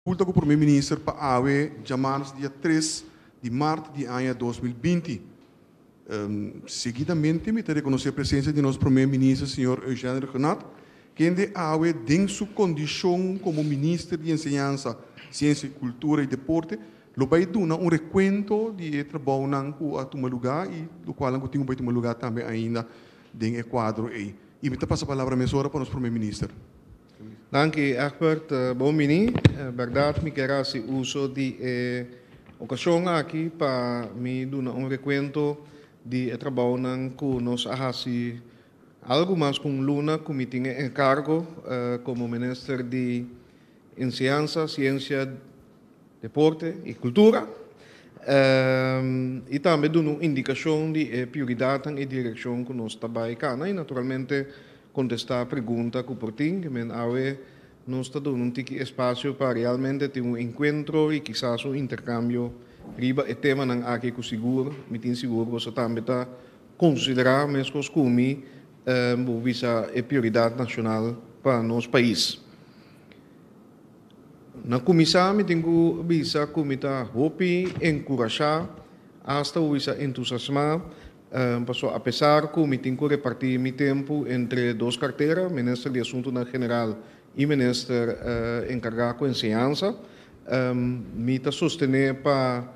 Konsulta ku Prome Minister pa awe djamars dia 3 di mart di aña 2020. Seguidamente mi ta rekonosé presensia di nos Prome Minister señor Eugène Rhuggenaath, kende awe den su kondishon komo Minister di Enseñansa, Siensia, Kultura i Deporte lo bai duna un rekuento di e trabounan ku a tuma lugá i lokualnan ku tin ku bai tuma lugá tambe ainda den e kuadro ei. I mi ta pasa palabra mesora pa nos Prome Minister. Danki, Egbert. Bon bini. Bèrdat mi kier hasi uso di e okashon aki pa mi duna un rekuento di e trabounan ku nos a hasi algu mas ku un luna ku mi tin e enkargo komo Minister di Enseñansa, Siensia, Deporte i Kultura i tambe duna un indikashon di e prioridatnan i direkshon ku nos ta bai kana i naturalmente kontestá pregunta ku por tin. Ke men awe nos ta duna un tiki espasio pa realmente tin un enkuentro i kisas un interkambio riba e temanan aki ku sigur mi tin sigur boso tambe ta konsiderá meskos ku mi bo bisa e prioridat nashonal pa nos pais. Na kuminsá mi tin ku bisa ku mi ta hopi enkurashá, asta bo bisa entusasmá, pasobra apesar ku mi tin ku repartí mi tempu entre dos kartera, Minister di Asuntunan General i Minister enkargá ku Enseñansa, mi ta sostené pa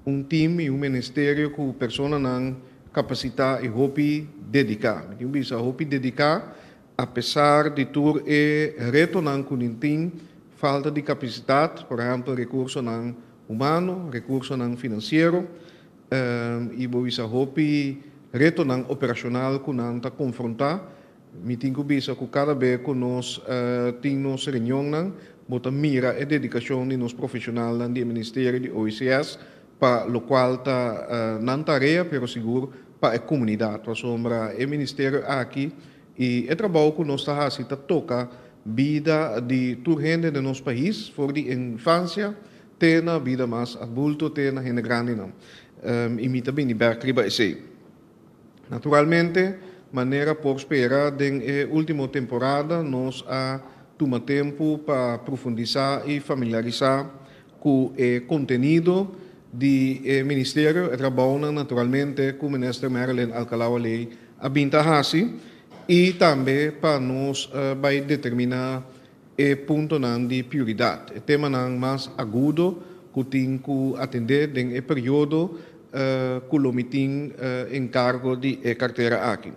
un tim i un ministerio ku personanan kapasitá i hopi dediká. Mi tin ku bisa hopi dediká. Apesar di tur e retonan ku nin tin, falta di kapasidat, por ehèmpel rekursonan humano, rekursonan finansiero, i bo bisa hopi retonan operashonal ku nan ta konfrontá, mi tin ku bisa ku kada be ku nos tin nos reunionnan, bo ta mira e dedikashon di nos profeshonalnan di e ministerio di OECS pa lokual ta nan tarea, pero sigur pa e komunidat, pasobra e ministerio aki I e trabou ku nos ta hasi ta toka bida di tur hende den nos pais, for di infansia te na bida mas adulto, te na hende grandinan. I mi ta bini bèk riba esei. Naturalmente, manera por spera den e último temporada nos a tuma tempu pa profundisá i familiarisá ku e kontenido di e ministerio, e trabounan naturalmente ku Minister Marilyn Alcalá-Wallé a bin ta hasi i tambe pa nos bai determiná e puntonan di prioridat, e temanan mas agudo ku tin ku atendé den e periodo ku lo mi tin enkargo di e kartera aki.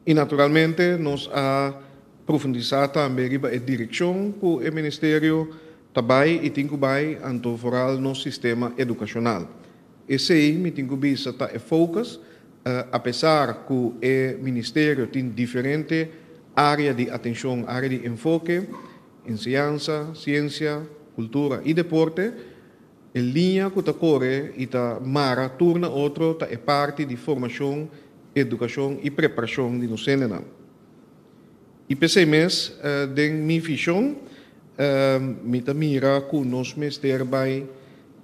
I naturalmente nos a profundisá tambe riba e direkshon ku e ministerio ta bai i tin ku bai, anto vooral nos sistema edukashonal. Esei mi tin ku bisa ta e focus, apesar ku e ministerio tin diferente área di atenshon, área di enfoke, enseñansa, siensia, kultura i deporte, e liña ku ta kore i ta mara tur na otro ta e parti di formashon, edukashon i preparashon di nos hendenan. I p'esei mes den mi vishon mi ta mira ku nos mester bai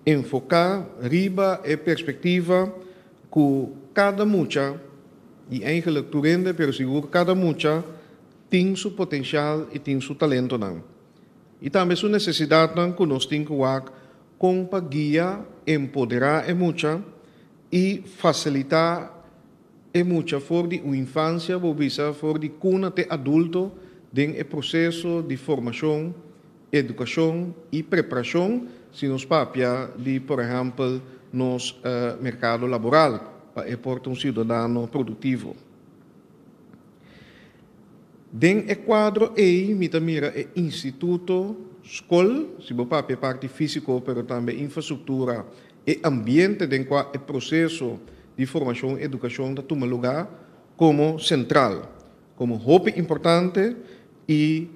enfoká riba e perspektiva ku kada mucha, i eigenlik tur hende pero sigur kada mucha, tin su potensial i tin su talentonan. I tambe su nesesidatnan ku nos tin ku wak kon pa guia, empoderá e mucha i fasilitá e mucha for di un infansia, bo bisa for di kuna te adulto den e proseso di formashon, edukashon i preparashon si nos papia di por ehèmpel nos merkado laboral pa e por ta un siudadano produktivo. Den e kuadro ei mi ta mira e instituto, skol, si bo papia e parti físiko pero tambe infrastruktura, e ambiente den kua e proseso di formashon edukashon ta tuma lugá komo sentral, komo hopi importante i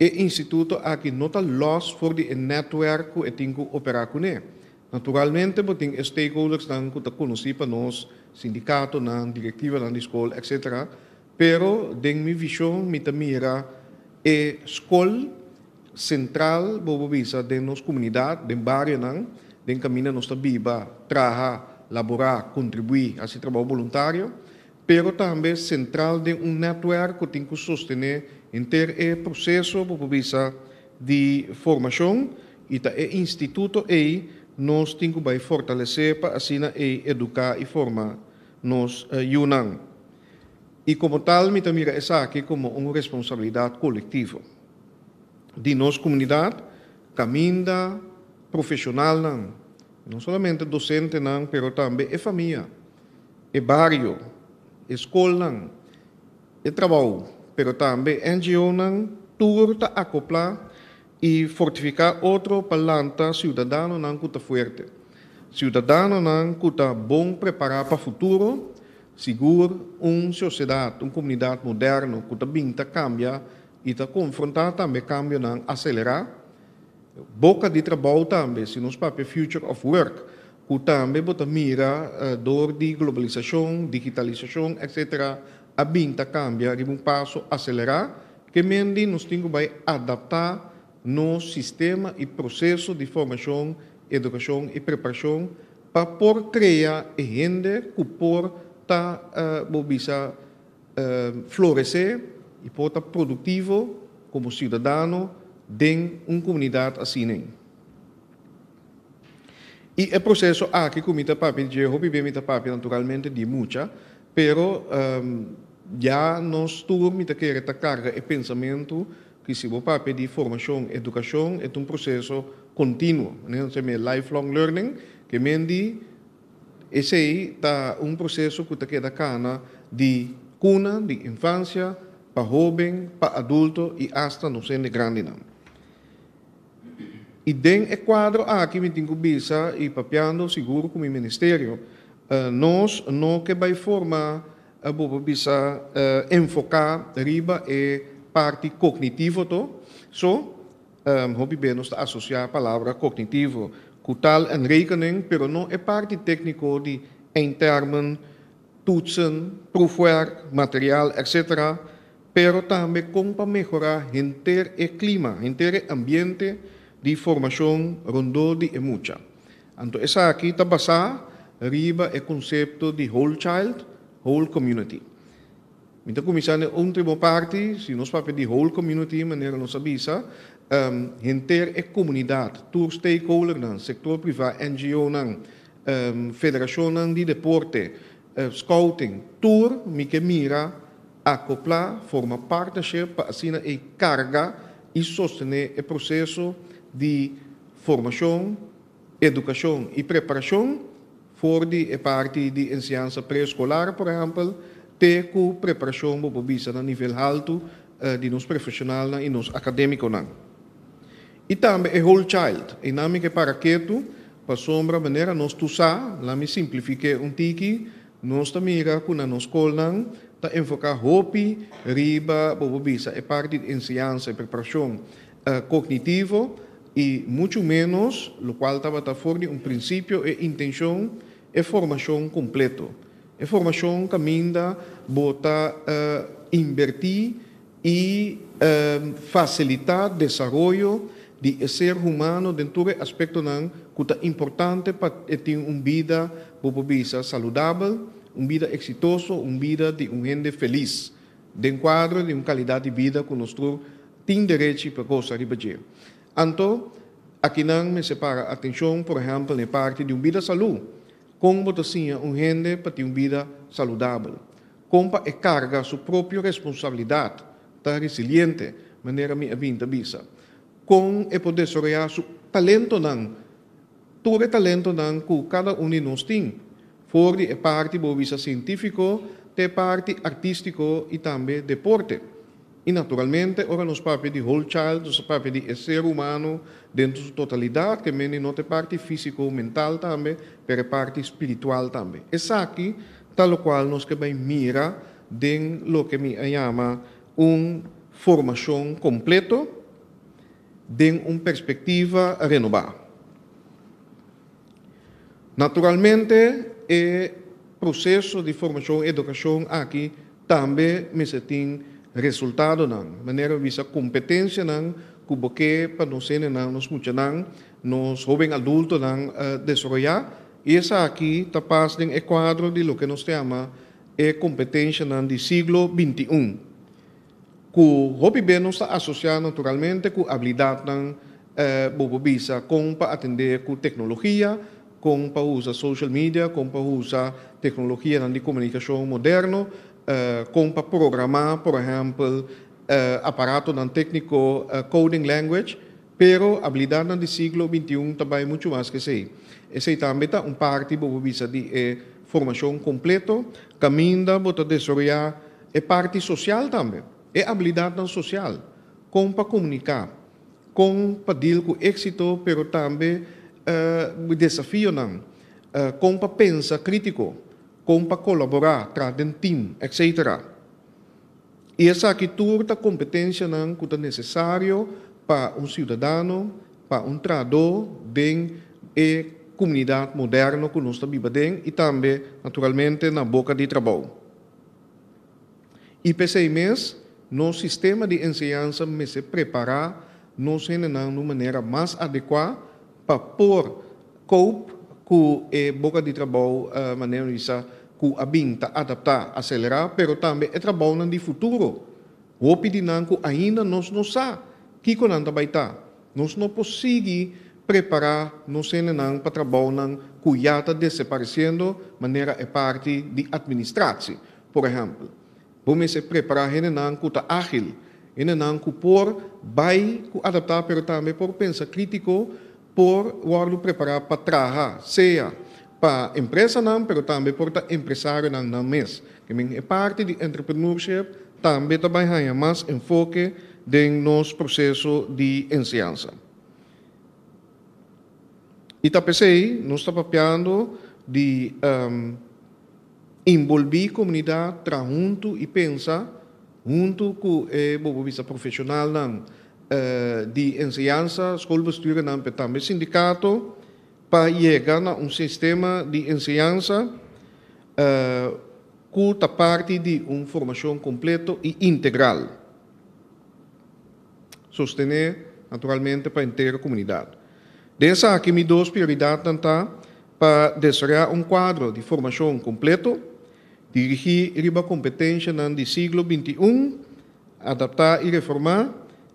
e instituto aki no ta lòs for di e nètwèrk ku e tin ku operá kuné. Naturalmente bo tin e stakeholdersnan ku ta konosí pa nos, sindikatonan, direktivanan di skol, etc. Pero den mi vishon mi ta mira e skol sentral, bo por bisa, den nos komunidat, den barionan, den kaminda nos ta biba, traha, laborá, kontribuí, hasi trabou boluntario, pero tambe sentral den un nètwèrk ku tin ku sostené henter e proseso, bo por bisa, di formashon i ta e instituto ei nos tin ku bai fortalesé pa asina ei eduká i forma nos yunan. I komo tal mi ta mira esaki komo un responsabilidat kolektivo di nos komunidat kaminda profeshonalnan, no solamente dosentenan pero tambe e famia, e bario, e skolnan, e trabou, pero tambe NGOnan tur ta akoplá i fortifiká otro pa lanta siudadanonan ku ta fuerte, siudadanonan ku ta bon prepará pa futuro, sigur un sosiedat, un komunidat moderno ku ta bin ta kambia i ta konfrontá tambe kambionan aselerá. Boka di trabou tambe, si nos papia future of work, ku tambe bo ta mira dor di globalisashon, digitalisashon, etc. A bin ta kambia riba un paso aselerá, ke men di nos tin ku bai adaptá nos sistema i proseso di formashon, edukashon i preparashon pa por krea e hende ku por ta, bo bisa, floresé i por ta produktivo komo siudadano den un komunidat asina. I e proseso aki ku mi ta papia di dje, hopi be mi ta papia naturalmente di mucha, pero ya nos tur mi ta kere ta karga e pensamentu ku si bo papia di formashon, edukashon, e ta un proseso kontinuo, manera nos ta yama e lifelong learning, ke men di esei ta un proseso ku ta keda kana di kuna, di infansia, pa hóben, pa adulto i asta nos hende grandinan. I den e kuadro aki mi tin ku bisa i papiando sigur ku mi ministerio, nos no ke bai forma, bo por bisa, enfoká riba e parti kognitivo to so, hopi be nos ta asosiá palabra kognitivo ku taal en rekening, pero no e parti tékniko di eindtermen, toetsen, proefwerk, material, etc. Pero tambe kon pa mehorá henter e klima, henter e ambiente di formashon rondó di e mucha. Anto esaki ta basá riba e konsepto di whole child, whole community. Mi ta kuminsá na e último parti, si nos papia di whole community, manera nos a bisa, henter e komunidat, tur stakeholdernan, sektor privá, NGOnan, federashonnan di deporte, scouting, tur mi ke mira akoplá, forma partnership pa asina ei karga i sostené e proseso di formashon, edukashon i preparashon for di e parti di enseñansa preeskolar, por ehèmpel, te ku preparashon bo por bisa na nivel haltu di nos profeshonalnan i nos akadémikonan. I tambe e whole child, einan mi ke para ketu pasobra manera nos tur sa, la mi simplifik'é un tiki, nos ta mira ku na nos skolnan ta enfoká hopi riba, bo por bisa, e parti di enseñansa, e preparashon kognitivo i muchu ménos, lokual tabata for di un prinsipio e intenshon, e formashon kompleto. E formashon kaminda bo ta inbertí i fasilitá desaroyo di e ser humano den tur e aspektonan ku ta importante pa e tin un bida, bo por bisa, saludabel, un bida eksitoso, un bida di un hende felis, den kuadro di un kalidat di bida ku nos tur tin derechi pa gosa riba dje. Anto, akinan mester para atenshon, por ehèmpel, na e parti di un bida salú. Kon bo ta siña un hende pa tin un bida saludabel? Kon pa e karga su propio responsabilidat, ta resiliente, manera mi a bin ta bisa. Kon e por desaroyá su talentonan, tur e talentonan ku kada un di nos tin, for di e parti bo bisa sientífiko te e parti artístiko i tambe deporte. I naturalmente ora nos papia di whole child nos ta papia di e ser humano den su totalidat, ke mende no ta e parti físiko, mental tambe, pero e parti spiritual tambe. Esaki ta lokual nos ke bai mira den loke mi a yama un formashon kompleto den un perspektiva renobá. Naturalmente e proseso di formashon edukashon aki tambe mester tin resultadonan, manera mi bisa kompetensianan ku bo ke pa nos hendenan, nos muchanan, nos hoben adultonan desaroyá. I esaki ta pas den e kuadro di loke nos ta yama e kompetenshanan di siglo 21. Ku hopi be nos ta asosiá naturalmente ku abilidatnan bo por bisa kon pa atendé ku teknologia, kon pa usa social media, kon pa usa teknologianan di komunikashon moderno, kon pa programá por ehèmpel aparatonan tékniko, coding language, pero abilidatnan di siglo 21 ta bai muchu mas ku esei. Esei tambe ta un parti bo por bisa di e formashon kompleto, kaminda bo ta desaroyá e parti sosial tambe, e abilidatnan sosial, kon pa komuniká, kon pa deal ku éksito pero tambe desafionan, kon pa pensa krítiko, kon pa kolaborá, traha den tim, etcetera. I esaki tur ta kompetensianan ku ta nesesario pa un siudadano, pa un trahadó den e komunidat moderno ku nos ta biba den i tambe naturalmente na boka di trabou. I p'esei mes nos sistema di enseñansa mester prepará nos hendenan na un manera mas adekuá pa por cope ku e boka di trabou manera mi bisa ku a bin ta adaptá, aselerá, pero tambe e trabounan di futuro. Hopi di nan ku ainda nos no sa kiko nan ta bai ta. Nos no por sigui prepará nos hendenan pa trabounan ku ya ta desaparesiendo manera e parti di administratie, por ehèmpel. Bo mester prepará hendenan ku ta ágil, hendenan ku por bai ku adaptá pero tambe por pensa krítiko, por wòrdu prepará pa traha, sea pa empresanan pero tambe por ta empresarionan nan mes. Ke men e parti di entrepreneurship tambe ta bai haña mas enfoke den nos proseso di enseñansa. I ta p'esei nos ta papiando di Enbolbí komunidat, traha huntu i pensa huntu ku e bo por bisa profeshonalnan di enseñansa, skolbestuurnan pero tambe sindikato pa yega na un sistema di enseñansa ku ta parti di un formashon kompleto i integral, sostené naturalmente pa henter komunidat. Den esaki mi dos prioridatnan ta Pa desaroyá un kuadro di formashon kompleto, dirigí riba kompetenshanan di siglo 21, adaptá i reformá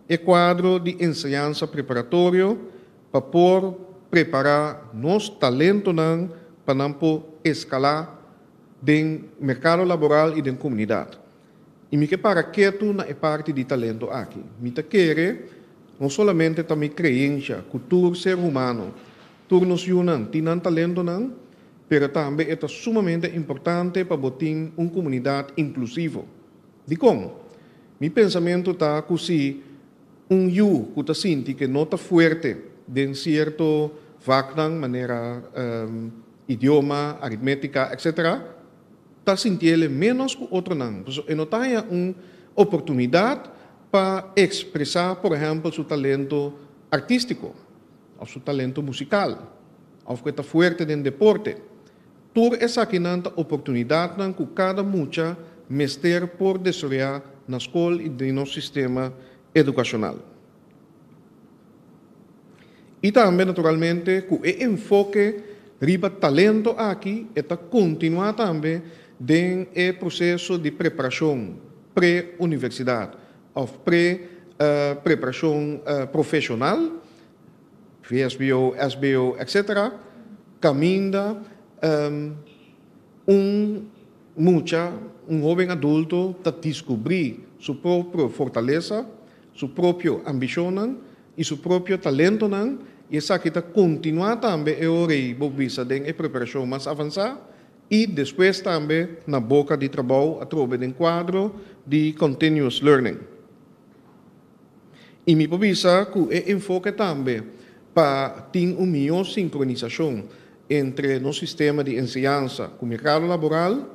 e kuadro di enseñansa preparatorio pa por prepará nos talentonan pa nan por eskalá den merkado laboral i den komunidat. I mi ke para ketu na e parti di talento aki. Mi ta kere, no solamente ta mi kreensha ku tur ser humano, tur nos yunan tin nan talentonan, pero tambe e ta sumamente importante pa bo tin un komunidat inklusivo. Dikon? Mi pensamentu ta ku si un yu ku ta sinti ke no ta fuerte den sierto vaknan manera idioma, aritmétika, etcetera, ta sintiele ménos ku otronan, pasobra e no ta haña un oportunidat pa ekspresá, por ehèmpel, su talento artístiko òf su talento musikal òf ku e ta fuerte den deporte. Tur esakinan ta oportunidatnan ku kada mucha mester por desaroyá na skol i den nos sistema edukashonal. I tambe naturalmente ku e enfoke riba talento aki e ta kontinuá tambe den e proseso di preparashon pre-universidat òf pre-preparashon profeshonal, vsbo, sbo, etc. Kaminda un mucha, un hóben adulto ta diskubrí su propio fortalesa, su propio ambishonnan i su propio talentonan i esaki ta kontinuá tambe e ora ei bo bisa den e preparashon mas avansá i despues tambe na boka di trabou atrobe den kuadro di continuous learning. I mi por bisa ku e enfoke tambe pa tin un mihó sinkronisashon entre nos sistema di enseñansa ku merkado laboral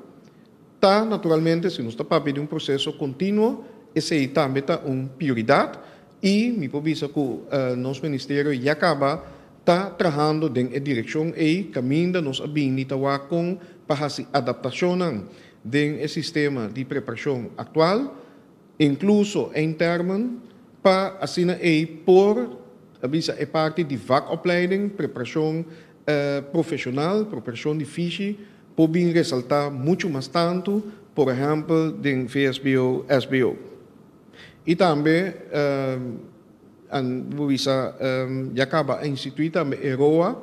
Ta naturalmente si nos ta papia di un proseso kontinuo, esei tambe ta un prioridat i mi por bisa ku nos ministerio ya kaba ta trahando den e direkshon ei kaminda nos a bini ta wak kon pa hasi adaptashonnan den e sistema di preparashon aktual, inkluso eindtermen, pa asina ei por bisa e parti di vakopleiding, preparashon profeshonal, preparashon di fishi, por bin resaltá muchu mas tantu, por ehèmpel den vsbo, sbo. I tambe bo bisa ya kaba a instituí tambe e ROA,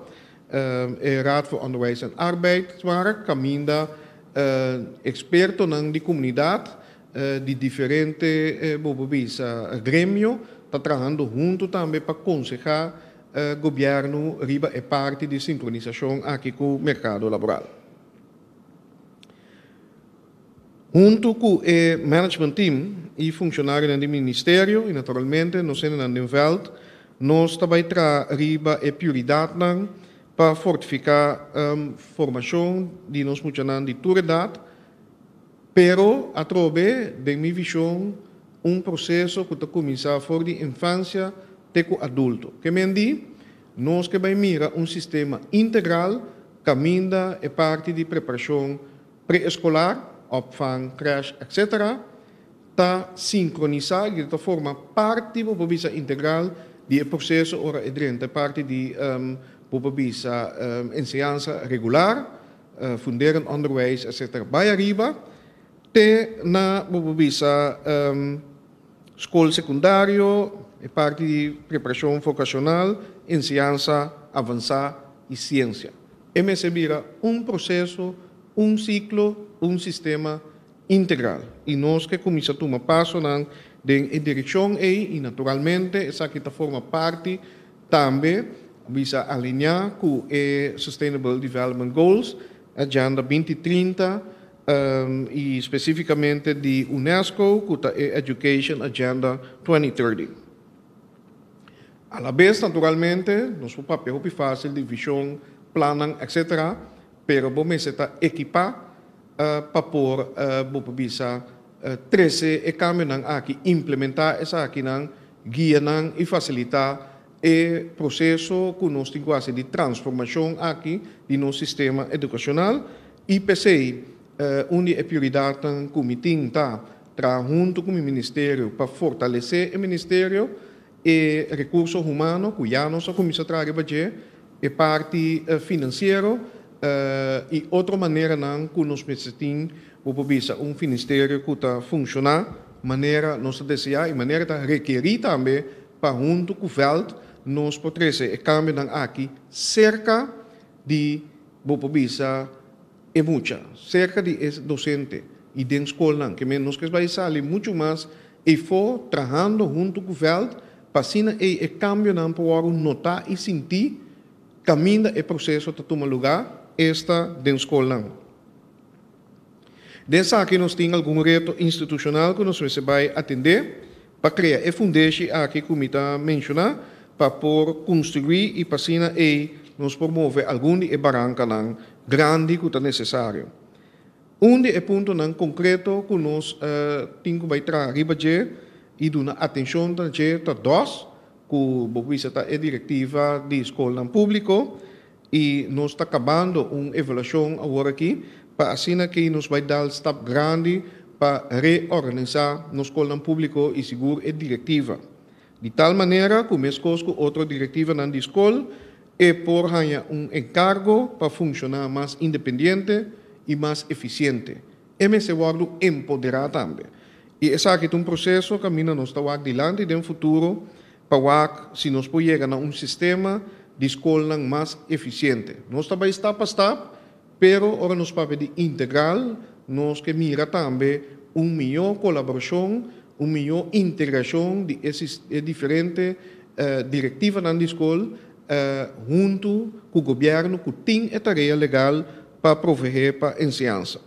e Raad voor Onderwijs en Arbeidsmarkt, kaminda ekspertonan di komunidat di diferente bo por bisa gremio ta trahando huntu tambe pa konsehá gobièrnu riba e parti di sinkronisashon aki ku merkado laboral. Huntu ku e management team i funshonarionan di ministerio i naturalmente nos hendenan den vèlt, nos ta bai traha riba e prioridatnan pa fortifiká formashon di nos muchanan di tur edat, pero atrobe den mi vishon un proseso ku ta kuminsá for di infansia te ku adulto. Ke men di, nos ke bai mira un sistema integral kaminda e parti di preparashon Pre-eskolar, opvang, crèche, etc. Ta sinkronisá i ta forma parti, bo por bisa, integral di e proseso ora e drenta e parti di, bo por bisa, enseñansa regular, funderend onderwijs, etc. Bai ariba te na, bo por bisa, skol sekundario, e parti di preparashon vokashonal, enseñansa avansá i siensia. E mester bira un proseso, un siklo, un sistema integral. I nos ke kuminsá tuma pasonan den e direkshon ei i naturalmente esaki ta forma parti tambe, bisa alineá ku e Sustainable Development Goals, Agenda 2030, i spesífikamente di UNESCO ku ta e Education Agenda 2030. Alabes, naturalmente, nos por papia hopi fásil di vishon, plannan, etc. Pero bo mester ta ekipá pa por, bo por bisa, trese e kambionan aki, implementá esakinan, guia nan i fasilitá e proseso ku nos tin ku hasi di transformashon aki di nos sistema edukashonal. I p'esei, un di e prioridatnan ku mi tin ta Traha huntu ku mi ministerio pa fortalesé e ministerio, e rekurso humano ku ya nos a kuminsá traha riba dje, e parti finansiero i otro maneranan ku nos mester tin bo por bisa un ministerio ku ta funshoná manera nos ta deseá i manera ta rekerí tambe pa huntu ku vèlt nos por trese e kambionan aki serka di bo por bisa E mucha, serka di e dosente i den skolnan, ke men nos ke bai sali muchu mas eifó trahando huntu ku vèlt pa asina ei e kambionan por wòrdu notá i sintí kaminda e proseso ta tuma lugá, esta den skolnan. Den esaki nos tin algun reto institushonal ku nos mester bai atendé pa krea e fundeshi aki ku mi ta menshoná pa por konstruí i pa asina ei nos por move algun di e barankanan grandi ku ta nesesario. Un di e puntonan konkreto ku nos tin ku bai traha riba dje i duna atenshon ta dje ta dos, ku bo bisa ta e direktiva di skolnan públiko i nos ta kabando un evaluashon awor aki pa asina ki nos bai dal stap grandi pa reorganisá nos skolnan públiko i sigur e direktiva. Di tal manera ku meskos ku otro direktivanan di skol, e por haña un enkargo pa funshoná mas independiente i mas efisiente. E mester wòrdu empoderá tambe. I esaki ta un proseso kaminda nos ta wak dilanti den futuro pa wak si nos por yega na un sistema di skolnan mas efisiente. Nos ta bai stap pa stap, pero ora nos papia di integral, nos ke mira tambe un mihó kolaborashon, un mihó integrashon di e diferente direktivanan di skol huntu ku gobièrnu ku tin e tarea legal pa proveé pa enseñansa.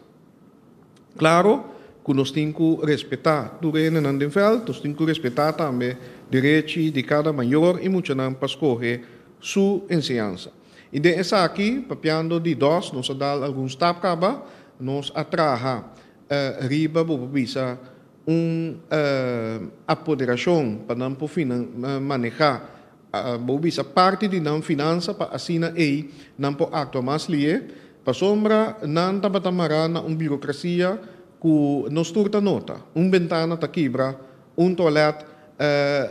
Klaro ku nos tin ku respetá tur e hendenan den vèlt, nos tin ku respetá tambe derechi di kada mayor i muchanan pa skohe su enseñansa. I den esaki, papiando di dòs, nos a dal algun stap kaba, nos a traha riba, bo por bisa, un apoderashon pa nan por manehá, bo por bisa, parti di nan finansa pa asina ei nan por aktua mas lié, pasobra nan tabata mará na un birokrasia ku nos tur ta nota, un bentana ta kibra, Un toilet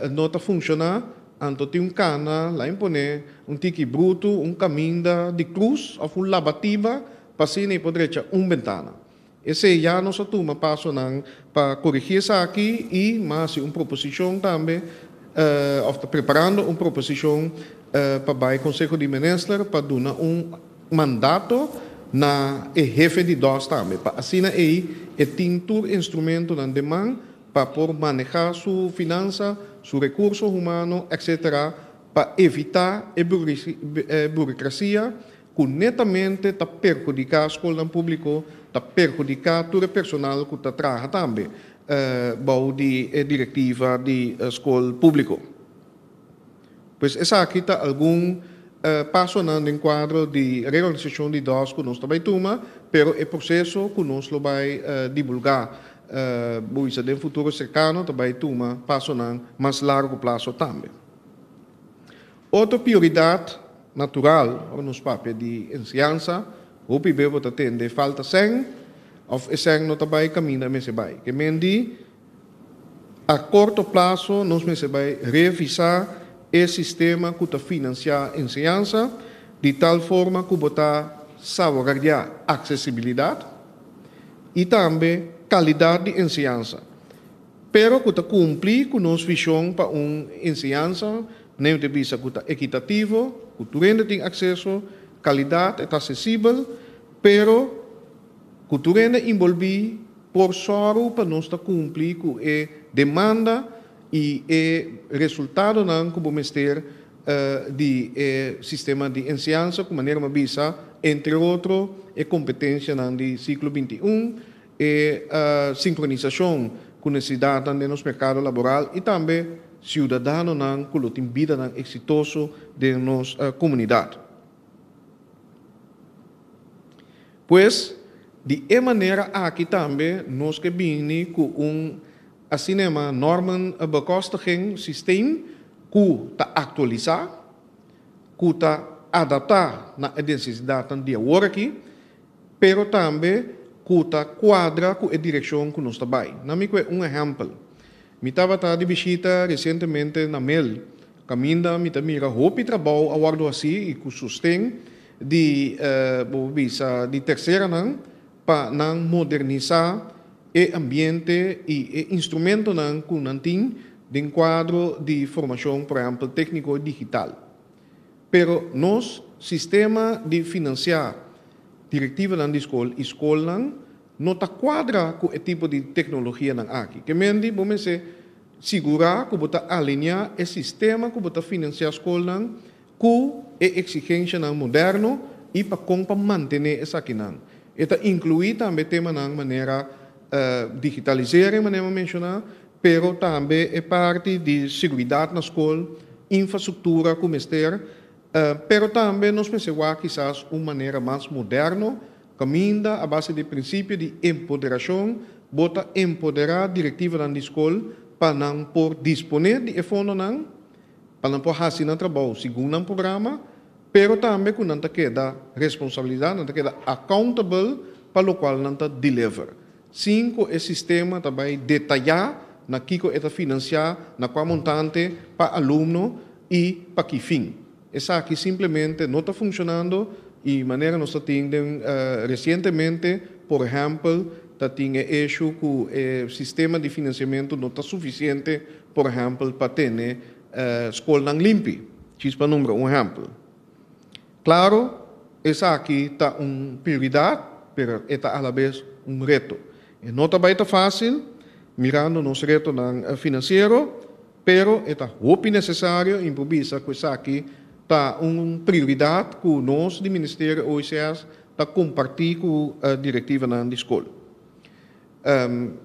no ta funshoná, anto tin un kana la imponé un tiki brutu, un kaminda di krus òf un labatiba pa asina e por drecha un bentana. Esei ya nos a tuma pasonan pa korigí esaki i m'a hasi un proposishon tambe, òf ta preparando un proposishon pa bai Konseho di Minister pa duna un mandato na e hefe di dòs tambe, pa asina ei e tin tur instrumentonan den man pa por manehá su finansa, su rekurso humano, etcetera, pa evitá e burokrasia ku netamente ta perhudiká skolnan públiko, ta perhudiká tur e personal ku ta traha tambe bou di e direktiva di skol públiko. Pues esaki ta algun pasonan den kuadro di reorganisashon di dòs ku nos ta bai tuma, pero e proseso ku nos lo bai dibulgá bo bisa den futuro serkano ta bai tuma pasonan mas largo plaso tambe. Otro prioridat natural ora nos papia di enseñansa, hopi be bo ta tende falta sèn òf e sèn no ta bai kaminda e mester bai. Ke men di a korto plaso nos mester bai revisá e sistema ku ta finansiá enseñansa di tal forma ku bo ta salvaguardiá aksesibilidat i tambe kalidat di enseñansa. Pero ku ta kumpli ku nos vishon pa un enseñansa, Neu ta bisa ku ta ekitativo, ku tur hende tin akseso, kalidat e ta asesibel, pero ku tur hende inbolbí por sòru pa nos ta kumpli ku e demanda i e resultadonan ku bo mester di e sistema di enseñansa ku manera mi a bisa, entre otro e kompetensianan di siklo 21, E sinkronisashon ku nesesidatnan den nos merkado laboral i tambe siudadanonan ku lo tin bidanan eksitoso den nos komunidat. Pues, di e manera aki tambe nos ke bini ku un asina yama normenbekostiging systeem ku ta aktualisá, ku ta adaptá na e nesesidatnan di awor aki, pero tambe ku ta kuadra ku e direkshon ku nos ta bai. Na mi kue un ehèmpel. Mi tabata di bishita resientemente na Mel, kaminda mi ta mira hopi trabou a wòrdu hasí i ku sosten di, bo por bisa, di terseranan pa nan modernisá e ambiente i e instrumentonan ku nan tin den kuadro di formashon, por ehèmpel, tékniko i digital. Pero nos sistema di finansiá direktivanan di skol i skolnan no ta kuadra ku e tipo di teknologianan aki. Ke men di bo mester sigurá ku bo ta alineá e sistema ku bo ta finansiá skolnan ku e eksigenshanan moderno i pa kon pa mantené esakinan. E ta inkluí tambe temanan manera digitalisering manera mi a menshoná, pero tambe e parti di seguridat na skol, infrastruktura ku mester, pero tambe nos mester wak kisas un manera mas moderno kaminda a base di prinsipio di empoderashon bo ta empoderá direktivanan di skol pa nan por disponé di e fondonan pa nan por hasi nan trabou segun nan programa, pero tambe ku nan ta keda responsabilidad, nan ta keda accountable pa lokual nan ta deliver. Sin ku e sistema ta bai detayá na kiko e ta finansiá, na kua montante, pa alumno i pa ki fin. Esaki simplemente no ta funshonando i manera nos ta tin den resientemente, por ehèmpel, ta tin e eshu ku e sistema di finansiamentu no ta sufisiente, por ehèmpel, pa tene skolnan limpi, djis pa nombra un ehèmpel. Claro, esaki ta un prioridad, pero e ta alabes un reto. E no ta bay ta facil, mirando nos retonan financiero, pero e ta hopi necesario y mi por bisa cu esaki ta un prioridad cu nos di Ministerio OCS ta comparti cu directivanan di scol.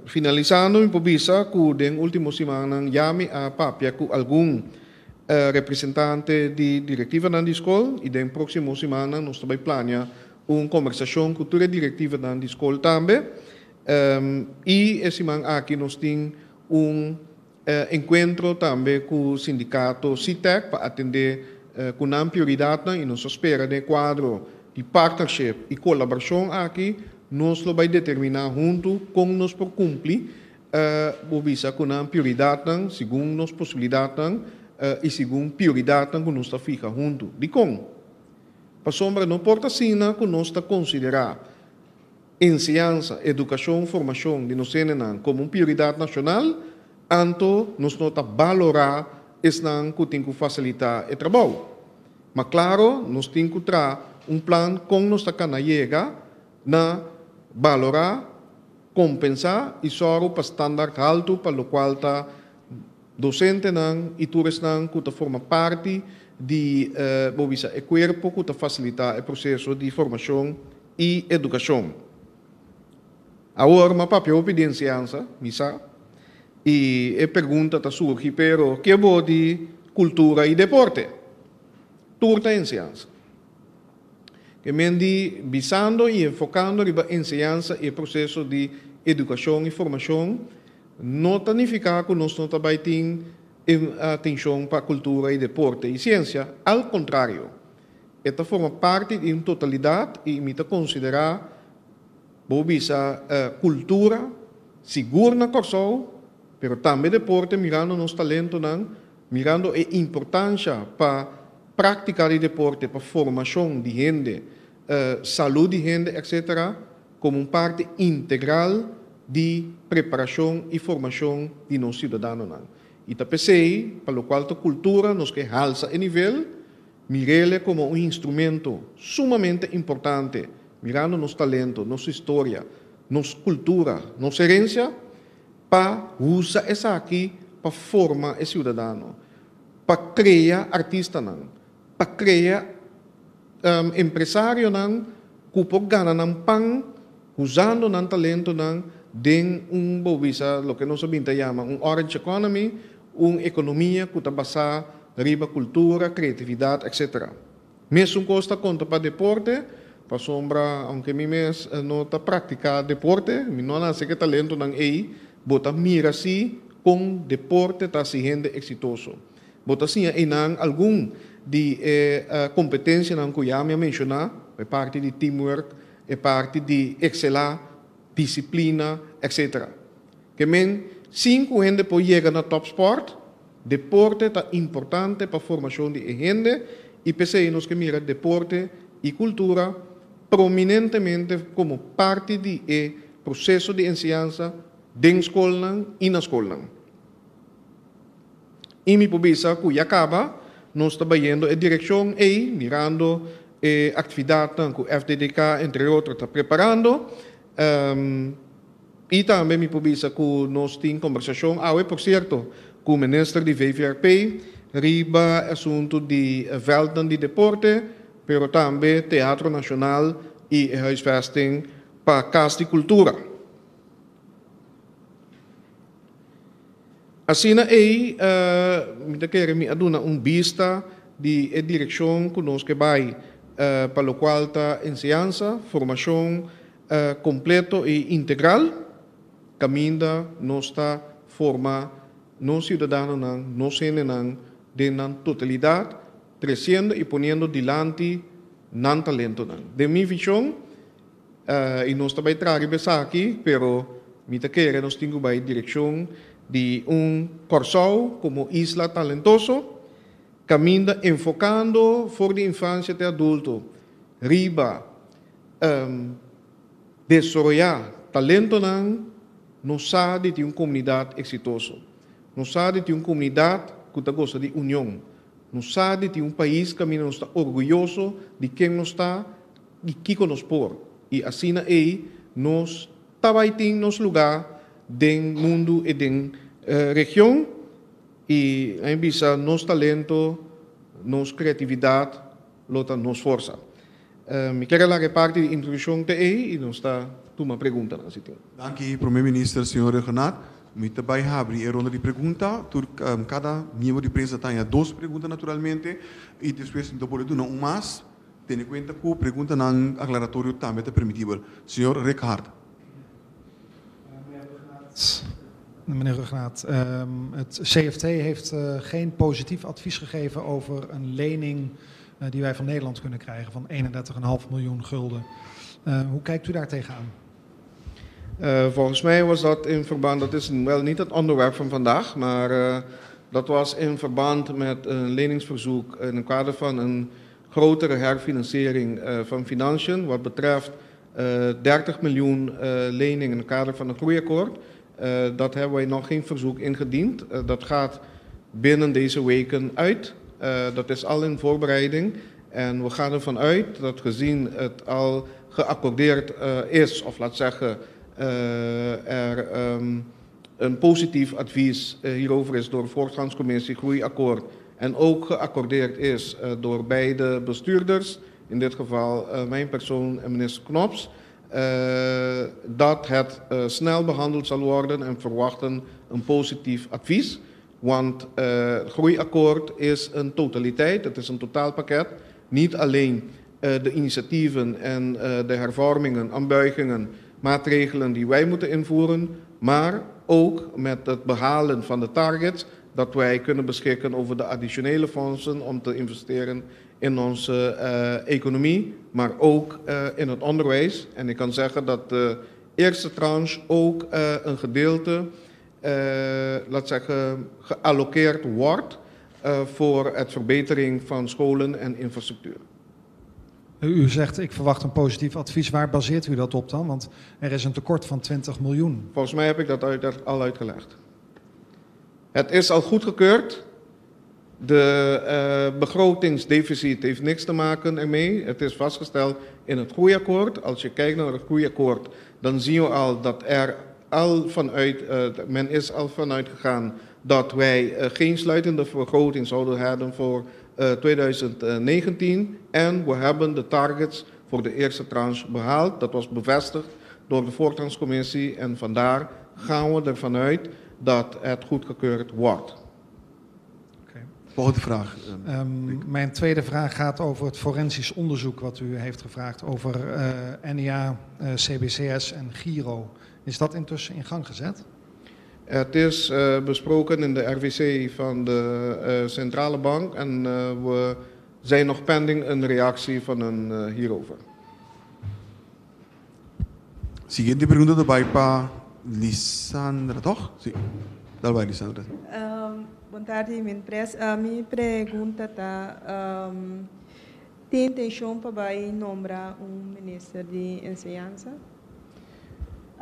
Finalisando mi por bisa cu den ultimo simannan ya mi a papia cu algun representante di directivanan di scol y den proximo simannan nos ta bay plania un conversacion cu tur e directivanan di scol tambe y e siman aki nos tin un encuentro tambe cu sindicato SITEC pa atende cu nan prioridadnan y nos ta spera den e cuadro di partnership y colaboracion aki nos lo bay determina hunto con nos por cumpli bo bisa cu nan prioridadnan segun nos posibilidadnan y segun prioridadnan cu nos ta fiha hunto. Dicon? Pasobra no por ta asina cu nos ta considera. enseñansa, edukashon, formashon di nos hendenan komo un prioridat nashonal, anto nos no ta balorá esnan ku tin ku fasilitá e trabou. Ma klaro, nos tin ku traha un plan kon nos ta kana yega na balorá, kompensá i sòru pa standaard haltu pa lokual ta dosentenan i tur esnan ku ta forma parti di, bo bisa, e kuerpo ku ta fasilitá e proseso di formashon i edukashon. Awor m'a papia hopi di enseñansa, mi sa, i e pregunta ta surgi, pero ke bo di kultura i deporte? Tur ta enseñansa. Ke men di bisando i enfokando riba enseñansa i e proseso di edukashon i formashon no ta nifiká ku nos no ta bai tin atenshon pa kultura i deporte i siensia, al kontrario, e ta forma parti di un totalidat i mi ta konsiderá bo bisa kultura sigur na Kòrsou, pero tambe deporte mirando nos talentonan, mirando e importansha pa práktika di deporte pa formashon di hende, salú di hende etc. Komo un parti integral di preparashon i formashon di nos siudadanonan. I ta p'esei, pa lokual ta kultura, nos ke halsa e nivel, mir'ele komo un instrumento sumamente importante, mirando nos talento, nos historia, nos kultura, nos herensia, pa usa esaki pa forma e siudadano, pa krea artistanan, pa krea empresarionan ku por gana nan pan usando nan talentonan den un, bo bisa, loke nos a bin ta yama un orange economy, un ekonomia ku ta basá riba kultura, kreatividat, etcetera. Mesun kos ta konta pa deporte, pasobra aunke mi mes no ta praktiká deporte, mi no a nase ku e talentonan ei, bo ta mira si kon deporte ta hasi hende eksitoso. Bo ta siña einan algun di e kompetensianan ku ya mi a menshoná, e parti di teamwork, e parti di ekselá, disiplina, etcetera. Ke men, sin ku hende por yega na tòpspòrt, deporte ta importante pa formashon di e hende i p'esei nos ke mira deporte i kultura prominentemente komo parti di e proseso di enseñansa den skolnan i na skolnan. I mi por bisa ku ya kaba nos ta bayendo e direkshon ei, mirando e aktividatnan ku FDDK entre otro ta preparando. I tambe mi por bisa ku nos tin kombersashon awe, por sierto, ku minister di VVRP riba e asuntu di vèltnan di deporte, pero tambe Teatro Nashonal i e huisvesting pa Kas di Kultura. Asina ei, mi ta kere mi a duna un bista di e direkshon ku nos ke bai pa lokual ta enseñansa, formashon kompleto i integral, kaminda nos ta forma nos siudadanonan, nos hendenan den nan totalidat, tresiendo i poniendo dilanti nan talentonan. Den mi vishon, I nos ta bai traha riba esaki, pero mi ta kere nos tin ku bai direkshon di un Kòrsou komo isla talentoso, kaminda enfokando for di infansia te adulto riba desaroyá talentonan, nos sa di tin un komunidat eksitoso. Nos sa di tin un komunidat ku ta gosa di union. Nos sa di tin un pais kaminda nos ta orguyoso di ken nos ta I kiko nos por? I asina ei nos ta bai tin nos lugá den mundu i den region. I a mi bisa nos talento, nos kreatividat lo ta nos forsa. Mi kier a laga e parti di introdukshon te ei i nos ta tuma preguntanan si tin. Danki Prome Minister señor Rhuggenaath. Mi ta bai habri e ronda di pregunta. Tur kada miembro di prensa ta haña dos pregunta naturalmente i despues mi ta bolbe duna un mas. Tene kuenta ku preguntanan aklaratorio tambe ta permitibel. Señor Rick Hart. Meneer Rhuggenaath, het CFT heeft geen positief advies gegeven over een lening die wij van Nederland kunnen krijgen van 31,5 miljoen gulden. Hoe kijkt u daar tegenaan? Volgens mij was dat in verband, dat is wel niet het onderwerp van vandaag, maar dat was in verband met een leningsverzoek in het kader van een grotere herfinanciering van financiën wat betreft 30 miljoen lening in het kader van het groeiakkoord. Dat hebben wij nog geen verzoek ingediend. Dat gaat binnen deze weken uit. Dat is al in voorbereiding. En we gaan ervan uit dat gezien het al geaccordeerd is, of laat zeggen, er een positief advies hierover is door de voortgangscommissie Groeiakkoord en ook geaccordeerd is door beide bestuurders, in dit geval mijn persoon en minister Knops, dat het snel behandeld zal worden en verwachten een positief advies. Want het groeiakkoord is een totaliteit, het is een totaalpakket. Niet alleen de initiatieven en de hervormingen, aanbuigingen, maatregelen die wij moeten invoeren, maar ook met het behalen van de targets dat wij kunnen beschikken over de additionele fondsen om te investeren in onze economie, maar ook in het onderwijs. En ik kan zeggen dat de eerste tranche ook een gedeelte, laat zeggen, gealloceerd wordt voor het verbetering van scholen en infrastructuur. U zegt, ik verwacht een positief advies. Waar baseert u dat op dan? Want er is een tekort van 20 miljoen. Volgens mij heb ik dat al uitgelegd. Het is al goedgekeurd. De begrotingsdeficit heeft niks te maken ermee. Het is vastgesteld in het groeiakkoord. Als je kijkt naar het groeiakkoord, dan zien we al dat er al vanuit, men is al vanuit gegaan dat wij geen sluitende begroting zouden hebben voor 2019. En we hebben de targets voor de eerste tranche behaald. Dat was bevestigd door de voortgangscommissie en vandaar gaan we ervan uit dat het goedgekeurd wordt. Okay. Volgende vraag. Mijn tweede vraag gaat over het forensisch onderzoek wat u heeft gevraagd over NIA, CBCS en Giro. Is dat intussen in gang gezet? Het is besproken in de RVC van de Centrale Bank en we zijn nog pending een reactie van hun hierover. Siguiente pregunta ta bai pa Lisandra, toch? Si. Dal bai, Lisandra. Bon tardi, Minpres. Mi pregunta ta, tin intenshon pa bai nombra un minister di enseñansa?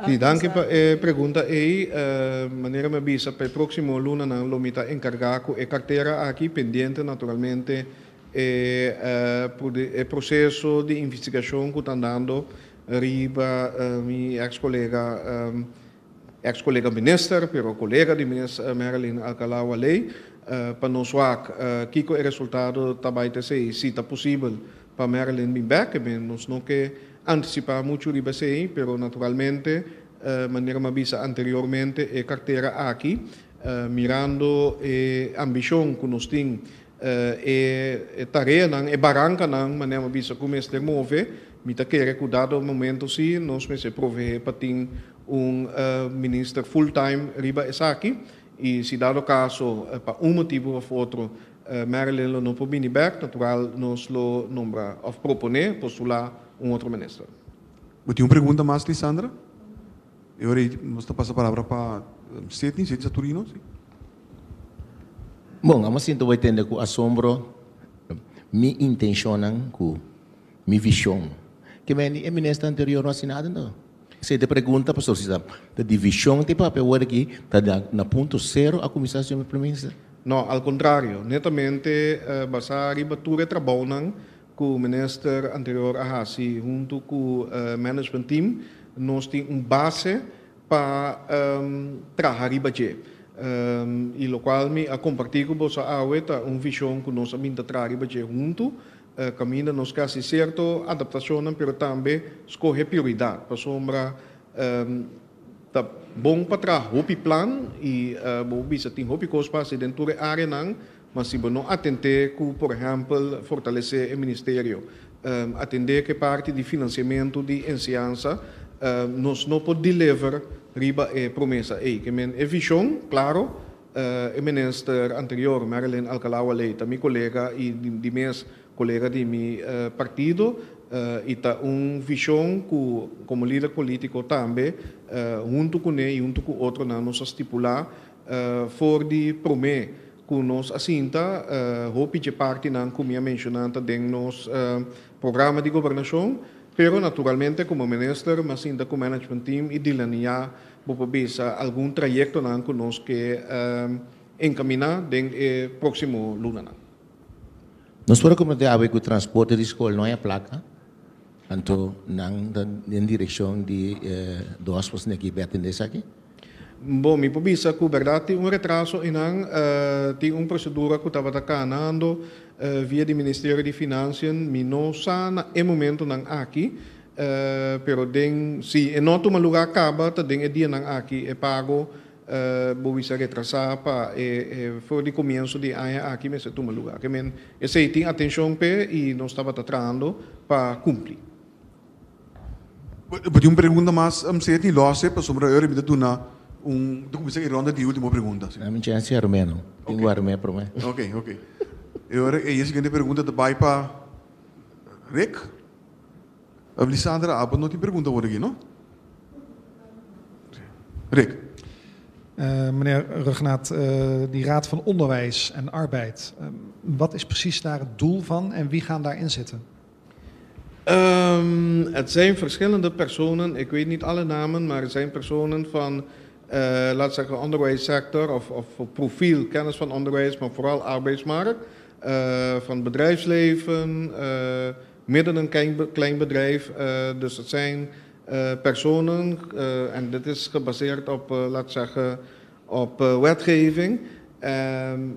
Si, danki pa e pregunta ei. Manera mi a bisa, pa e próksimo lunanan lo mi ta enkargá ku e kartera aki, pendiente naturalmente e e proseso di investigashon ku ta andando riba mi eks kolega, eks kolega minister, pero kolega di mes Marilyn Alcalá-Wallé, pa nos wak kiko e resultado ta bai ta esei, si ta posibel pa Marilyn bin bèk. Nos no ke antisipá muchu riba esei, pero naturalmente, manera mi a bisa anteriormente, e kartera aki, mirando e ambishon ku nos tin, e tareanan, e barankanan, manera mi a bisa, ku mester move, mi ta kere ku dado momento si nos mester proveé pa tin un minister full time riba esaki i si dado kaso pa un motibu òf otro Marilyn lo no por bini bèk, natural nos lo nombra òf proponé, postulá un otro minister. Bo tin un pregunta mas, Lisandra? E ora ei nos ta pasa palabra pa Sidney, Sidney Saturino, si. Bon, amo sinta bo tende ku asombro mi intenshonnan ku mi vishon. Ke men di e minister anterior no hasi nada anto? Esei ta e pregunta, pasobra si ta di vishon ta e papia awor aki ta na punto sero a kuminsá, señor Prome Minister? No, al kontrario, netamente basá riba tur e trabounan ku minister anterior a hasi huntu ku management team, nos tin un base pa traha riba dje. I lokual mi a kompartí ku boso awe ta un vishon ku nos a bin ta traha riba dje huntu, kaminda nos ke hasi sierto adaptashonnan pero tambe skohe prioridat, pasobra ta bon pa traha hopi plan i bo por bisa tin hopi kos pa hasi den tur e áreanan, ma si bo no atendé ku por ehèmpel fortalesé e ministerio, atendé ku e parti di finansiamentu di enseñansa, nos no por deliver riba e promesa ei. Ke men e vishon, klaro, e minister anterior Marilyn Alcalá-Wallé ta mi kolega i di mes kolega di mi partido i ta un vishon ku komo lider polítiko tambe huntu kuné i huntu ku otronan nos a stipulá for di promé ku nos a sinta. Hopi dje partinan ku mi a menshoná ta den nos programa di gobernashon. Pero naturalmente komo minister m'a sinta ku management team i delineá bo por bisa algun trayektonan ku nos ke enkaminá den e próksimo lunanan. Nos por a komprendé awe ku transporte di skol no hay a plaka, anto nan ta den direkshon di dòspos neki bai atendé esaki? Bon, mi por bisa ku bèrdat tin un retraso einan. Tin un prosedura ku tabata kanando via di Ministerio di Finansien. Mi no sa na e momentonan aki, pero den si e no a tuma lugá kaba ta den e dianan aki e pago bo bisa retrasá pa e for di komienso di e aña aki mester tuma lugá. Ke men esei tin atenshon p'e i nos tabata trahando pa kumpli. Bo tin un pregunta mas, Seti? Lose, pasobra ora mi ta duna un, ta kuminsá e ronda di último pregunta. Na mi chèns di armé no. Tin ku armé promé. Ok, ok. E ora ei e siguiente pregunta ta bai pa Rick. Lisandra, abo no tin pregunta awor aki, no? Rick. Meneer Rhuggenaath, die Raad van Onderwijs en Arbeid, wat is precies daar het doel van en wie gaan daarin zitten? Het zijn verschillende personen, ik weet niet alle namen, maar het zijn personen van, laat zeggen, onderwijssector of profiel, kennis van onderwijs, maar vooral arbeidsmarkt, van bedrijfsleven, midden een klein, klein bedrijf. Dus het zijn personen, en dit is gebaseerd op, laat zeggen, op wetgeving.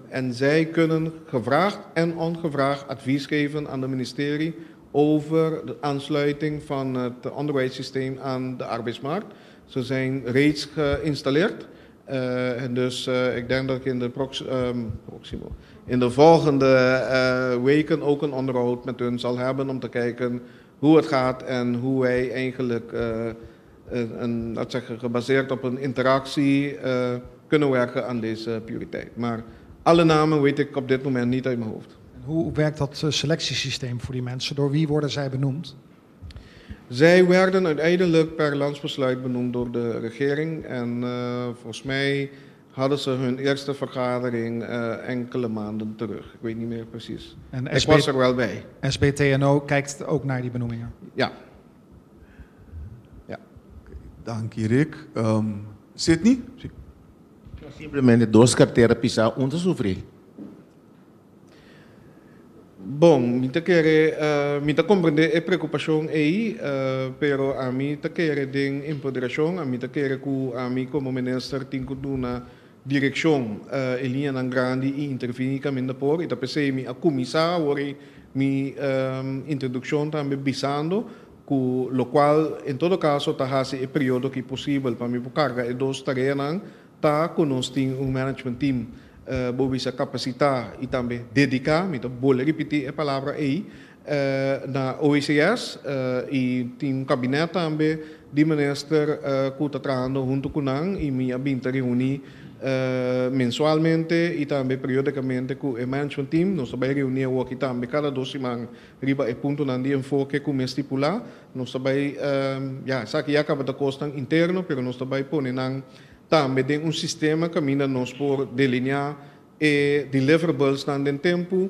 En zij kunnen gevraagd en ongevraagd advies geven aan het ministerie over de aansluiting van het onderwijssysteem aan de arbeidsmarkt. Ze zijn reeds geïnstalleerd. En dus ik denk dat ik in de, proximo, in de volgende weken ook een onderhoud met hun zal hebben om te kijken hoe het gaat en hoe wij eigenlijk, een, laat zeggen, gebaseerd op een interactie kunnen werken aan deze prioriteit. Maar alle namen weet ik op dit moment niet uit mijn hoofd. En hoe werkt dat selectiesysteem voor die mensen? Door wie worden zij benoemd? Zij werden uiteindelijk per landsbesluit benoemd door de regering. En volgens mij hadden ze hun eerste vergadering enkele maanden terug. Ik weet niet meer precies. En Ik was er wel bij. SBTNO kijkt ook naar die benoemingen? Ja. Ja. Dank je, Rick. Sidney? Simplemente dos kartera pisá, un ta sufri. Bon, mi ta kere, mi ta komprendé e preokupashon ei, pero ami ta kere den empoderashon, ami ta kere ku ami komo minister tin ku duna direkshon e liñanan grandi i intervení kaminda por, i ta p'esei mi a kuminsá awor ei mi introdukshon tambe bisando ku lokual en todo kaso ta hasi e periodo aki posibel pa mi por karga e dos tareanan ta ku nos tin un management team bo bisa kapasitá i tambe dediká, mi ta bolbe ripití e palabra ei, na OECS i tin un kabinet tambe di minister ku ta trahando huntu ku nan i mi a bin ta reuní mensualmente i tambe periódikamente ku e management team. Nos ta bai reuní awoki tambe kada dos siman riba e puntonan di enfoke ku mi a stipulá. Nos ta bai, ya, esaki ya kaba ta kosnan interno, pero nos ta bai pone nan tambe den un sistema kaminda nos por delineá e deliverablesnan den tempu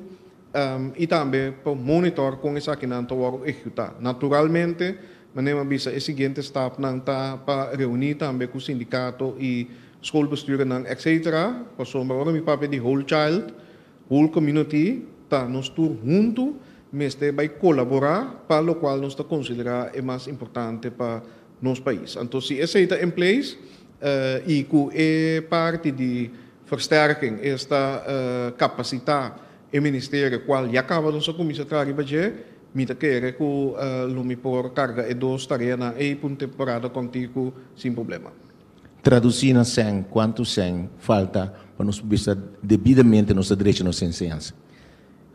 i tambe pa monitor kon esakinan ta wòrdu ehekutá. Naturalmente, manera mi a bisa, e siguiente stapnan ta pa reuní tambe ku sindikato i schoolbestuurnan etcetera, pasobra ora mi papia di whole child, whole community, ta nos tur huntu mester bai kolaborá pa lokual nos ta konsiderá e mas importante pa nos pais. Anto si esei ta in place i ku e parti di versterking, esta kapasitá e ministerio kual ya kaba nos a kuminsá traha riba dje, mi ta kere ku lo mi por karga e dos tareanan ei pa un temporada kòntiku sin problema. Tradusí na sèn, kuantu sèn falta pa nos por bisa debidamente nos ta drecha nos enseñansa?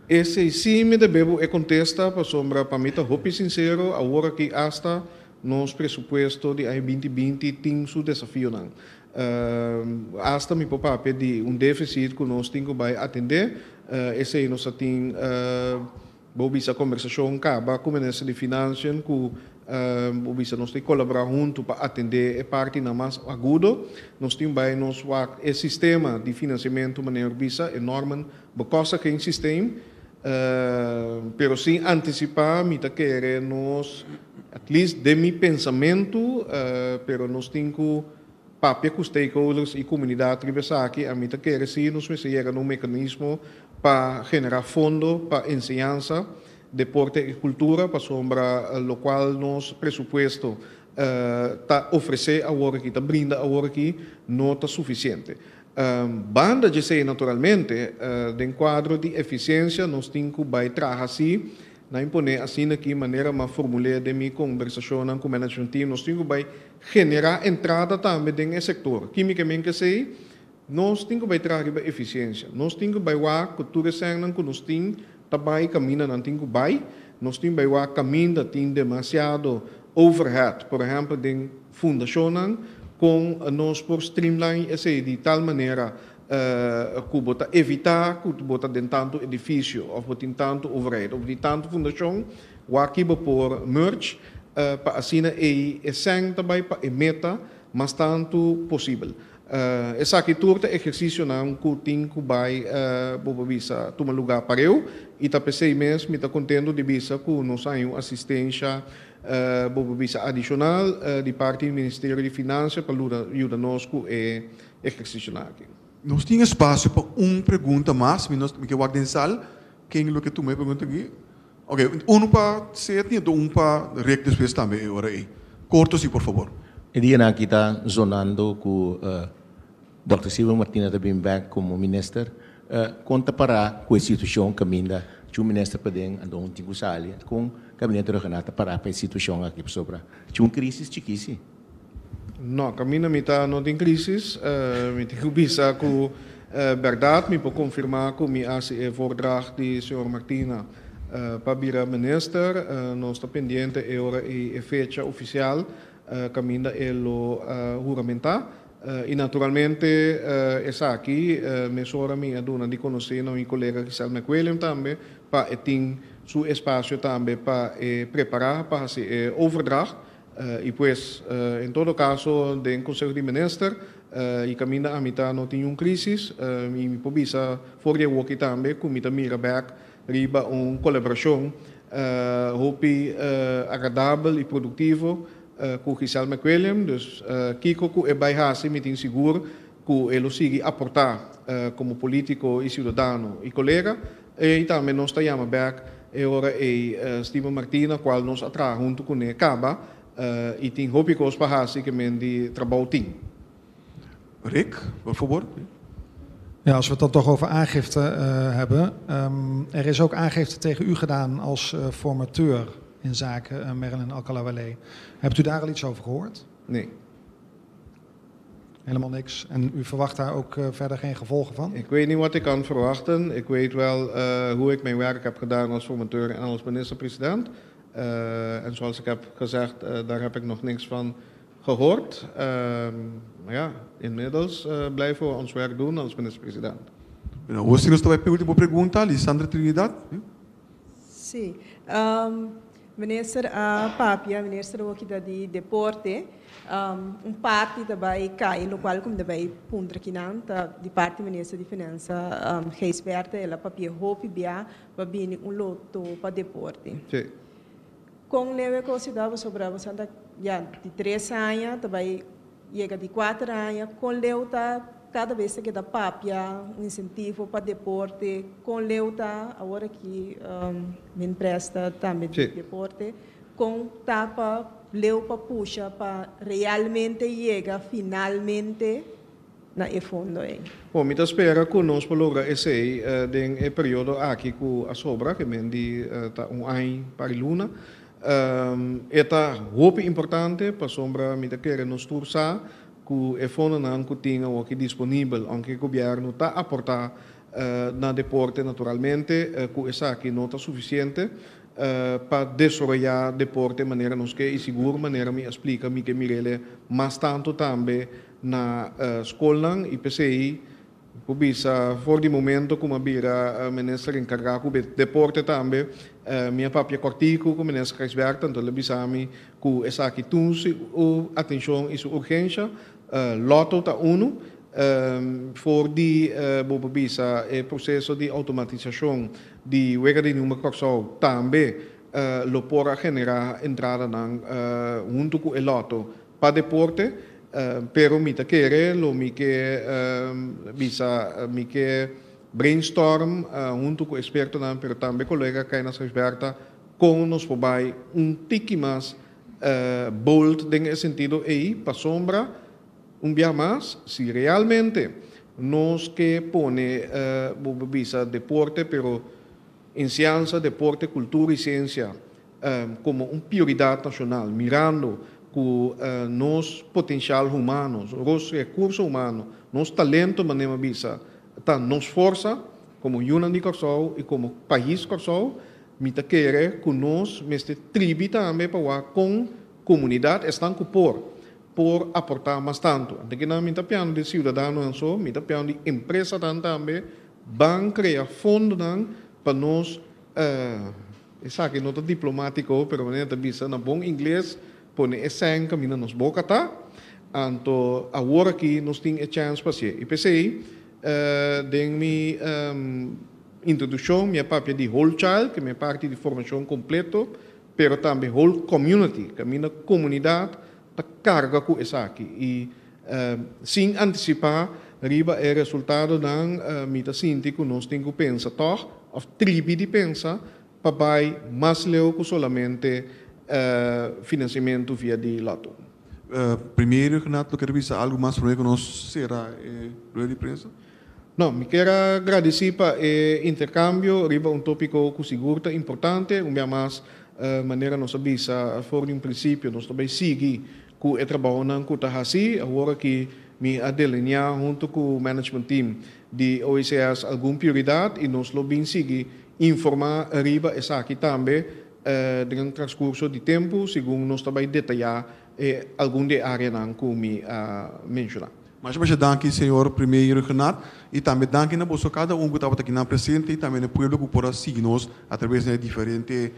Esei sí mi debe bo e kontesta pasobra pa mi ta hopi sinsero awor aki asta nos presupuesto di aña 2020 tin su desafionan. Asta mi por papia di un déficit ku nos tin ku bai atendé. Esei nos a tin bo bisa kombersashon kaba ku Minister di Finansien ku bo bisa nos tin kolaborá huntu pa atendé e partinan mas agudo. Nos tin bai nos wak e sistema di finansiamentu manera bisa e normen bekostiging systeem. Pero sin antisipá mi ta kere nos. least den mi pensamentu, pero nos tin ku papia ku stakeholders i komunidat riba esaki. Ami ta kere si nos mester yega na un mekanismo pa generá fondo pa enseñansa, deporte i kultura, pasobra lokual nos presupuesto ta ofresé awor aki, ta brinda awor aki, no ta sufisiente. Banda djesei naturalmente, den kuadro di efisiensia nos tin ku bai traha si na imponé asina ki manera m'a formul'é den mi kombersashonnan ku management team, nos tin ku bai generá entrada tambe den e sektor. Ki mi ke men k'esei? Nos tin ku bai traha riba efisiensia. Nos tin ku bai wak ku tur e sènnan ku nos tin ta bai kaminda nan tin ku bai. Nos tin bai wak kaminda tin demasiado overhead, por ehèmpel den fundashonnan, kon nos por streamline esei di tal manera ku bo ta evitá ku bo ta den tantu edifisio òf bo tin tantu overheid òf bo tin tantu fundashon, wak ki bo por merge pa asina ei e sèn ta bai pa e meta mas tantu posibel. Esaki tur ta ehersisionan ku tin ku bai, bo por bisa, tuma lugá pareu i ta p'esei mes mi ta kontentu di bisa ku nos haña un asistensha, bo por bisa, adishonal di parti di Ministerio di Finansia pa yuda nos ku e ehersisionan aki. Nos tin espasio pa un pregunta mas. Mi nos mi ke wak den sal. Ken lo ke tuma e pregunta aki? Ok, unu pa Sidney anto un pa Rick despues tambe e ora ei. Korto si, por fabor. E dianan aki ta zonando ku Dòkter Steven Martina ta bin bèk komo minister. Kon ta pará ku e situashon kaminda cu un minister paden anto un tin ku sali? Kon Gabinete Rhuggenaath ta pará pa e situashon aki pasobra cu un krisis chikisi? No, kaminda mi ta no tin krisis. Mi tin ku bisa ku bèrdat mi por konfirmá ku mi hasi e voordracht di señor Martina pa bira minister. Nos ta pendiente e ora ei e fecha ofisial kaminda e lo huramentá. I naturalmente esaki mesora mi a duna di konosé na mi kolega Giselle McWilliam tambe pa e tin su espasio tambe pa e prepará pa hasi e overdracht. I pues, en todo kaso den Konseho di Minister i kaminda ami ta no tin un krisis i mi por bisa for di awoki tambe ku mi ta mira bèk riba un kolaborashon hopi agradabel i produktivo ku Giselle McWilliam. Dus kiko ku e bai hasi mi tin sigur ku e lo sigui aportá komo polítiko i siudadano i kolega. I tambe nos ta yama bèk e ora ei Steven Martina kual nos a traha huntu kuné kaba i tin hopi kos pa hasi ke men di trabou tin. Rick, por fabor. Ja, als we het dan toch over aangifte hebben. Er is ook aangifte tegen u gedaan als formateur in zaken Marilyn Alcalá-Wallé. Hebt u daar al iets over gehoord? Nee. Helemaal niks. En u verwacht daar ook verder geen gevolgen van? Ik weet niet wat ik kan verwachten. Ik weet wel hoe ik mijn werk heb gedaan als formateur en als minister-president. En zoals ik heb gezegd, daar heb ik nog niks van gehoord. Maar ja, inmiddels blijven we ons werk doen als minister-president. Bueno, awor nos ta bai último pregunta, Lisandra Trinidad. Si. Minister a papia, minister aki ta di deporte, un parti tambe kai, lokual ku tambe puntra akinan, ta di parti minister di Finansa, Gijsbertha, el a papia hopi bia, pa bini un loto pa deporte. Kon leu e kos ta sobre bo ya di 3 aña, tambe yega di 4 aña, kon leu ta kada bes ku ta papia un insentivo pa deporte, kon leu ta awor aki MinPres ta tambe di deporte, kon ta pa leu pa pusha pa realmente yega finalmente na e fondo ei? Bon, mi ta spera ku nos por logra esei den e periodo aki ku a sobra, ke men di ta un aña pa luna. E ta hopi importante pasobra mi ta kere nos tur sa ku e fondonan ku tin aki disponibel, aunke gobièrnu ta aportá na deporte naturalmente, ku esaki no ta sufisiente pa desaroyá deporte manera nos ke i sigur manera mi a splika mi ke mir'é mas tantu tambe na skolnan. I p'esei por bisa for di momento ku m'a bira minister enkargá ku deporte tambe, mi a papia kòrtiku ku minister Gijsbertha, anto el a bisa mi ku esaki tin su atenshon i su urgensia. Lotto ta unu for di, bo bisa, e proseso di outomatisashon di wega di number Kòrsou tambe. Lo por a generá entradanan huntu ku e lòto pa deporte, pero mi ta kere lo mi ke bisa mi ke brainstorm huntu ku ekspertonan pero tambe kolega Kaina Gijsbertha kon nos por bai un tiki mas bold den e sentido ei pasobra un bia mas si realmente nos ke pone bo por bisa deporte pero Enseñansa, deporte, kultura i siensia komo un prioridat nashonal, mirando ku nos potensial humano, nos rekurso humano, nos talento manera mi a bisa, ta nos forsa komo yunan di Kòrsou i komo pais Kòrsou, mi ta kere ku nos mester tribi tambe pa wak kon komunidat, esnan ku por, por aportá mas tantu. Anto kinan mi ta piando di siudadanonan so, mi ta piando di empresanan tambe. Ban krea fondonan pa nos, esaki no ta diplomátiko, pero manera ta bisa na bon ingles, pone e sèn kaminda nos boka ta. Anto awor aki nos tin e chèns pa hasié. I p'esei den mi introdukshon mi a papia di whole child, ke mi a parti di formashon kompleto, pero tambe whole community, kaminda komunidat ta karga ku esaki i sin antisipá riba e resultadonan mi ta sinti ku nos tin ku pensa tòg òf tribi di pensa pa bai mas leu ku solamente finansiamentu via di Lotto. Primero Renato lo ker bisa algu mas promé ku nos sera e rueda di prensa? No, mi kier a gradisí pa e interkambio riba un tópiko ku sigur ta importante. Un bia mas, manera nos a bisa for di un prinsipio, nos ta bai sigui ku e trabounan ku ta hasí. Awor aki mi a delineá huntu ku management team di OECS algun prioridat i nos lo bin sigui informá riba esaki tambe den transkurso di tempu segun nos ta bai detayá e algun di e áreanan ku mi a menshoná. Masha masha danki señor Premier Rhuggenaath y tambe danki na boso cada un cu tabata akinan presente y tambe na e pueblo cu por a sigui nos a traves na e diferente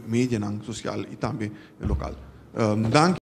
medianan social y tambe local. Danki.